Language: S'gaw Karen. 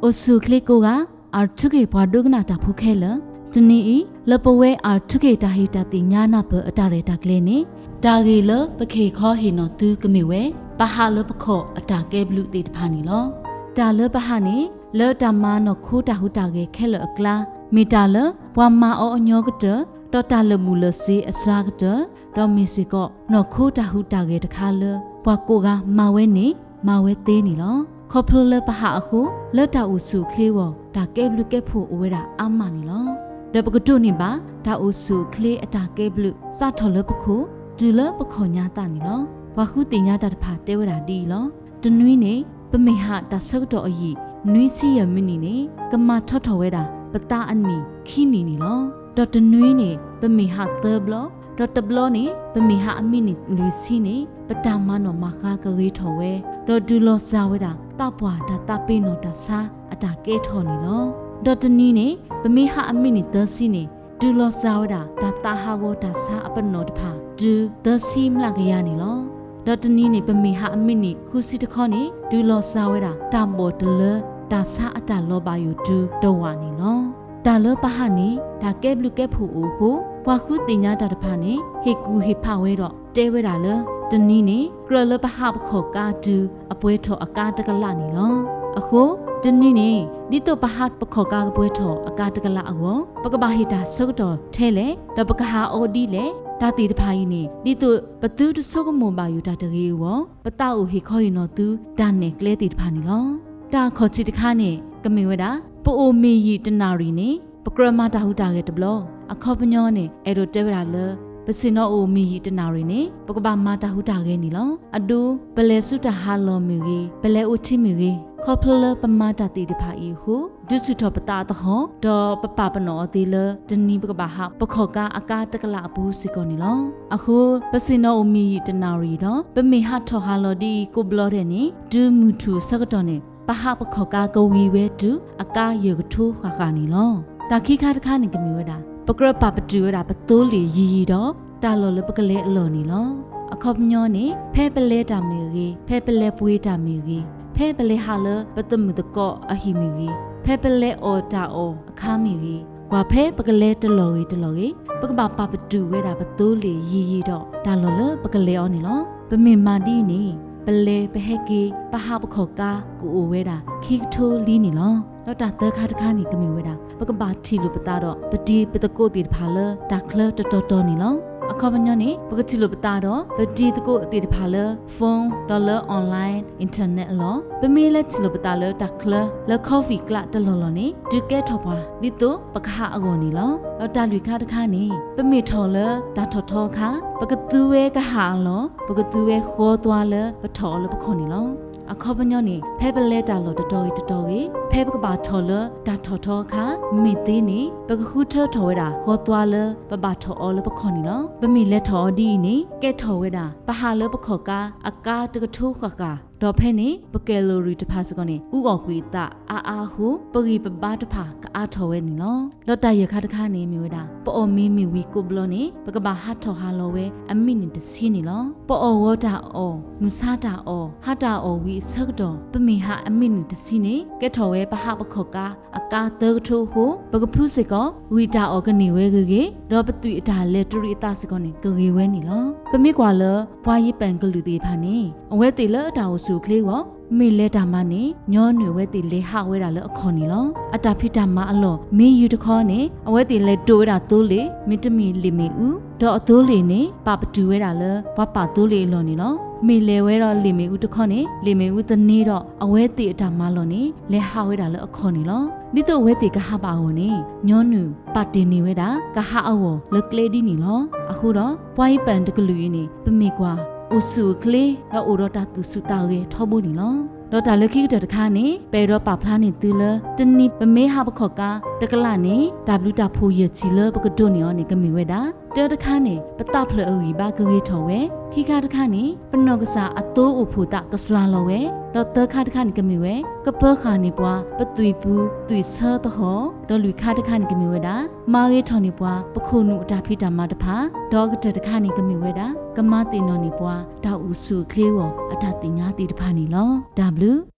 အိၣ်ဆူၣ်အိၣ်ချ့ကိးဂၤ, အၣ်ထူခ့ၣ်ပှၤဒိကနၣ်တၢ်ဖိခဲလၢာ်, တနံၤအံၤ လၢပဝဲအၣ်ထူခ့ၣ်တၢ်ဟ့ၣ်တၢ်သ့ၣ်ညါနၢ်ပၢၢ်အတၢ်ရဲၣ်တၢ်ကျဲၤန့ၣ်, တၢ်ဂ့ၢ်လၢပကဟ့ၣ်ခီဟ့ၣ်နီၤသုကမ့ၢ်ဝဲ ပဟးလၢပခီၣ်အတၢ်ကဲဘျုးသ့ၣ်တဖၣ်န့ၣ်လီၤ. တၢ်လၢပဟးန့ၣ် လၢတၢ်မၤနီၢ်ခိတၢ်ဟူးတၢ်ဂဲၤခဲလၢာ်အကျါ, မ့ၢ်တၢ်လၢပှၤမၤအီၤအညီကတၢၢ်, ဒီးတၢ်လၢာ်ဘူၣ်လၢာ်စ့အစှၤကတၢၢ်, ဒီးမ့ၢ်စ့ၢ်ကီး နီၢ်ခိတၢ်ဟူးတၢ်ဂဲၤတခါလၢ ပှၤကိးဂၤမၤဝဲန့ၣ် မၤဝဲသ့န့ၣ်လီၤ. ခီဖျိလၢပဟးအဃိ, လၢတၢ်အိၣ်ဆူၣ်အိၣ်ချ့အဂီၢ် တၢ်ကဲဘျုးကဲဖှိၣ်အိၣ်ဝဲဒၣ်အါမးန့ၣ်လီၤ. ဒီးပကတိၢ်န့ၢ်ဘၣ် တၢ်အိၣ်ဆူၣ်အိၣ်ချ့အတၢ်ကဲဘျုး စးထီၣ်လၢပခိၣ် တုၤလၢပခီၣ်ညါသးန့ၣ်လီၤ. ပှၤဃုသ့ၣ်ညါတၢ်တဖၣ်တဲဝဲဒၣ်ဒ်အံၤလီၤ. တနွံန့ၣ် ပမ့ၢ်ဟးတၢ်ဆၢကတီၢ်အယံာ် နွံဆံယဲၢ်မံးနံးန့ၣ် ကမၤထီထီၣ်ဝဲဒၣ် ပသးအနံၣ်ခံနံၣ်န့ၣ်လီၤ. ဒီးတနွံန့ၣ် ပမ့ၢ်ဟးသၢဘျီ, ဒီးတဘျီန့ၣ် ပမ့ၢ်ဟးအမံးနံးလွံၢ်ဆံန့ၣ် ပတၢ်မၤနီၣ်မၤဃါကဂ့ၤထီၣ်ဝဲ, ဒီးဒုးလီၤစှၤဝဲဒၣ် သးပှၢ်တၢ်သးပ့ၤနီၣ်တၢ်ဆါအတၢ်ကဲထီၣ်န့ၣ်လီၤ. ဒီးတနွံန့ၣ် ပမ့ၢ်ဟးအမံးနံးသၢဆံန့ၣ် ဒုးလီၤစှၤဝဲဒၣ် တၢ်သးဟးဂီၤတၢ်ဆါအပနီၣ်တဖၣ် တုၤသၢဆံမျးကယၤန့ၣ်လီၤ. ဒီးတနံၤန့ၣ် ပမ့ၢ်ဟးအမံးနံးဃုဆံတခီန့ၣ် ဒုးလီၤစှၤဝဲဒၣ် တၢ်ဘီၣ်တလၢ တၢ်ဆါအတၢ်လီၤဘၣ်ယိၣ်တုၤတဝာ်န့ၣ်လီၤ. တၢ်လၢပဟးန့ၣ် တၢ်ကဲဘျုးကဲဖှိၣ်အိၣ်အဃိ ပှၤဃုသ့ၣ်ညါတၢ်တဖၣ်န့ၣ် ဟ့ၣ်ကူၣ်ဟ့ၣ်ဖးဝဲဒီး တဲဝဲဒၣ်လၢ တနံၤန့ၣ် ကြၢးလၢပဟးပခီၣ်ကါတုၤ အပှဲၤထီၣ်အကါတကလးန့ၣ်လီၤ. အဃိ တနံၤန့ၣ် ဒ်သိးပဟးပခီၣ်ကါကပှဲၤထီၣ်အကါတကလးအဂီၢ် ပကဘၣ်ဟ့ၣ်တၢ်ဆၢကတီၢ်ထဲလဲၣ်, ဒီးပကဟးအီၤဒ်လဲၣ်, တၢ်သ့ၣ်တဖၣ်အံၤန့ၣ် ဒ်သိးပသုတဆိကမိၣ်ဘၣ်ယိၣ်တၢ်တဂ့ၤအဂီၢ် ပသးအိၣ်ဟ့ၣ်ခီဟ့ၣ်နီၤသုတၢ်နဲၣ်ကျဲသ့ၣ်တဖၣ်န့ၣ်လီၤ. တၢ်အခီၣ်ထံးတခါန့ၣ် ကမ့ၢ်ဝဲဒၣ် ပအိၣ်မ့ၢ်ယံာ်တနၣ်ရံၣ်န့ၣ် ပကြၢးမၤတၢ်ဟူးတၢ်ဂဲၤတဘျီ, အခီပညီန့ၣ် အဲၣ်ဒိးတဲဝဲဒၣ်လၢ ပဆ့ၣ်နီၤအိၣ်မ့ၢ်ယံာ်တနၣ်ရံၣ်န့ၣ် ပကဘၣ်မၤတၢ်ဟူးတၢ်ဂဲၤန့ၣ်လီၤ. အဒိ ပလဲၤဆူတၢ်ဟးလီၢ်မ့ၢ်ဂ့ၤ, ပလဲၤအိၣ်ထံမ့ၢ်ဂ့ၤ, ခီဖျိလၢပမၤတၢ်သ့ၣ်တဖၣ်အံၤအဃိ ဒုးဆူၣ်ထီၣ်ပသးအသဟီၣ် ဒီးပပာ်ပနီၣ်အီၤသ့လၢ တနံၤပကဘၣ်ဟးပခီၣ်ကါအကါတကလးအပူၤစ့ၢ်ကီးန့ၣ်လီၤ. အဃိ ပဆ့ၣ်နီၤအိၣ်မ့ၢ်ယံာ်တနၣ်ရံၣ်ဒီး ပမ့ၢ်ဟးထီၣ်ဟးလီၤဒ်အံၤကိးဘျီဒဲးန့ၣ် တုၤမုၢ်ထူၣ်ဆၢကတီၢ်န့ၣ် ပဟးပခီၣ်ကါကဝံၤဝဲတုၤအကါယဲၢ်ကထိဃၣ်ဃၣ်န့ၣ်လီၤ. တၢ်ခံခါတခါန့ၣ်ကမ့ၢ်ဝဲဒၣ် ပကြၢးပာ်ပတုာ်ဝဲဒၣ်ပသိလ့ၣ်ယံာ်ယံာ်ဒီး တၢ်လီၢ်လၢပကလဲၤအလီၢ်န့ၣ်လီၤ. အခီပညီန့ၣ် ဖဲပလဲၤတၢ်မ့ၢ်ဂ့ၤ, ဖဲပလဲၤပှ့ၤတၢ်မ့ၢ်ဂ့ၤ, ဖဲပလဲၤဟးလၢပသမုာ်သကိးအဟံၣ်မ့ၢ်ဂ့ၤ, ဖဲပလဲၤအီၣ်တၢ်အီၣ်အခါမ့ၢ်ဂ့ၤ, ကွၢ်ဖဲပကလဲၤတလီၢ်ဂ့ၤတလီၢ်ဂ့ၤ ပကဘၣ်ပာ်ပတုာ်ဝဲဒၣ်ပသိလ့ၣ်ယံာ်ယံာ်ဒီး တၢ်လီၢ်လၢပကလဲၤအီၤန့ၣ်လီၤ. ပမ့ၢ်မၤဒ်အံၤန့ၣ် ပလဲၤပဟဲက့ၤ ပဟးပခီၣ်ကါကအိၣ်ဝဲဒၣ်ခံကထိလံန့ၣ်လီၤ. ဒီးတၢ်သၢခါတခါန့ၣ်ကမ့ၢ်ဝဲဒၣ် ပကဘၣ်ထံၣ်လိာ်ပသးဒီး ပတံၤပသကိးသ့ၣ်တဖၣ်လၢတၢ်ချၢတတီၤတီၤန့ၣ်လီၤ. အခီပညီန့ၣ် ပကထံၣ်လိာ်ပသးဒီး ပတံၤသကိးသ့ၣ်တဖၣ်လၢ phone ဒီးလၢ online internet အလီၢ်, ပမ့ၢ်လဲၤထံၣ်လိာ်ပသးလၢတၢ်ချၢ လၢ coffee ကျးတလီၢ်လီၢ်န့ၣ် ဒုးကဲထီၣ်ပှၤ ဒ်သိးပကဟးအဂီၢ်န့ၣ်လီၤ. ဒီးတၢ်လွံၢ်ခါတခါန့ၣ် ပမ့ၢ်ထီၣ်လၢတၢ်ထီၣ်ထီအခါ ပကသူဝဲကဟးအလီၢ်, ပကသူဝဲဃီသွါလၢပထီၣ်အီၤလၢပခီၣ်န့ၣ်လီၤ. အခီပညီန့ၣ် ဖဲပလဲၤတၢ်လီၢ်တတီၤဂ့ၤတတီၤဂ့ၤ, ဖဲပကဘၣ်ထီၣ်လၢတၢ်ထီၣ်ထီအခါ မ့ၢ်သ့န့ၣ် ပကဃုထၢထီၣ်ဝဲဒၣ်ဃီသွါလၢပဘၣ်ထီၣ်အီၤလၢပခီၣ်န့ၣ်လီၤ. ပမ့ၢ်လဲၤထီၣ်အီၤဒ်အံၤန့ၣ် ကဲထီၣ်ဝဲဒၣ် ပဟးလၢပခီၣ်ကါအကါတကထိဃၣ်ဃၣ်, ဒီးဖဲန့ၣ် ပကဲလီၤရံၣ်တဖၣ်စ့ၢ်ကီးန့ၣ် အူအီၣ်ကွံာ်အသးအါအါအဃိ ပဂံၢ်ပဘါတဖၣ်ကအါထီၣ်ဝဲန့ၣ်လီၤ. ဒီးတၢ်ယဲၢ်ခါတခါန့ၣ်မ့ၢ်ဝဲဒၣ် ပအီၣ်မ့ၤမ့ၢ်ဝံၤကိးဘျီန့ၣ် ပကဘၣ်ဟးထီၣ်ဟးလီၤဝဲအမံးနံးတဆံန့ၣ်လီၤ. ပအီၣ်ဂီၤတၢ်အီၣ်, မုၢ်ဆါတၢ်အီၣ်, ဟါတၢ်အီၣ်ဝံၤအဆၢကတီၢ် ပမ့ၢ်ဟးအမံးနံးတဆံန့ၣ် ကဲထီၣ်ဝဲပဟးပခီၣ်ကါအကါသၢကထိအဃိ ပကဖုစ့ၢ်ကီး ဂံၢ်တၢ်အီၣ်ကန့ၢ်ဝဲဂ့ၤဂ့ၤ, ဒီးပသွံၣ်အတၢ်လဲၤတရံးအသးစ့ၢ်ကီးန့ၣ် ကဂ့ၤဝဲန့ၣ်လီၤ. ပမ့ၢ်ကွၢ်လၢ ပှၤယံာ်ပၢၢ်ကလုာ်သ့ၣ်တဖၣ်န့ၣ် အဝဲသ့ၣ်လၢတၢ်အိၣ်ဆူၣ်အိၣ်ချ့အဂီၢ် မ့ၢ်လဲၤတၢ်မၤန့ၣ် ညီနုၢ်အဝဲသ့ၣ်လဲၤဟးဝဲဒၣ်လၢအခီၣ်န့ၣ်လီၤ. အတၢ်ဖံးတၢ်မၤအလီၢ် မ့ၢ်ယုၢ်တခီန့ၣ် အဝဲသ့ၣ်လဲၤဒိးဝဲဒၣ်သိလ့ၣ် မ့တမ့ၢ်လ့ၣ်မ့ၣ်အူ, ဒီးအသိလ့ၣ်န့ၣ် ပာ်ပတုာ်ဝဲဒၣ်လၢ ပှၤပာ်သိလ့ၣ်အလီၢ်န့ၣ်လီၤ. မ့ၢ်လဲၤဝဲဒီးလ့ၣ်မ့ၣ်အူတခီန့ၣ် လ့ၣ်မ့ၣ်အူသန့ဒီး အဝဲသ့ၣ်အတၢ်မၤလီၢ်န့ၣ် လဲၤဟးဝဲဒၣ်လၢအခီၣ်န့ၣ်လီၤ. ဒ်သိးအဝဲသ့ၣ်ကဟးဘၣ်အဂီၢ်န့ၣ် ညီနုၢ်ပာ်တ့ၢ်န့ၢ်ဝဲဒၣ် ကဟးအဂီၢ်လၢကျဲဒ်န့ၣ်လီၤ. အဃိဒီး ပှၤယံာ်ပၢၢ်တကလုာ်အံၤန့ၣ် ပမ့ၢ်ကွၢ် အိၣ်ဆူၣ်အိၣ်ချ့ ဒီးအိၣ်ဒီးတၢ်သူၣ်ဆူၣ်သးဂဲၤထီဘိန့ၣ်လီၤ. ဒီးတၢ်လၢခံကတၢၢ်တခါန့ၣ် ပအဲၣ်ဒိးပာ်ဖျါန့ၢ်သုလၢ တနံၤပမ့ၢ်ဟးပခီၣ်ကါတကလးန့ၣ် တၢ်ဘျုးတၢ်ဖှိၣ်ယဲၢ်ထံၣ်လၢပကဒိးန့ၢ်အီၤန့ၣ် ကမ့ၢ်ဝဲဒၣ် တၢတခါန့ၣ် ပသးဖျၢၣ်အဂံၢ်ဘါကဂ့ၤထီၣ်ဝဲ, ခံခါတခါန့ၣ် ပနီၢ်ကစၢ်အသိအိၣ်ဖှိၣ်သးကစှၤလီၤဝဲ, ဒီးသၢခါတခါန့ၣ်ကမ့ၢ်ဝဲ ကပၢၤဃာ်န့ၢ်ပှၤ ပသွံၣ်ပူၤသွံၣ်ဆၢသဟီၣ်, ဒီးလွံၢ်ခါတခါန့ၣ်ကမ့ၢ်ဝဲဒၣ် မၤဂ့ၤထီၣ်န့ၢ်ပှၤ ပခိၣ်နူာ်အတၢ်ဖံးတၢ်မၤတဖၣ်, ဒီးအကတၢၢ်တခါန့ၣ်ကမ့ၢ်ဝဲဒၣ် ကမၤသ့ၣ်နီၣ်န့ၢ်ပှၤ တၢ်အိၣ်ဆူၣ်အိၣ်ချ့အဂီၢ်အတၢ်သ့ၣ်ညါသ့ၣ်တဖၣ်န့ၣ်လီၤ. တၢ်ဘျုး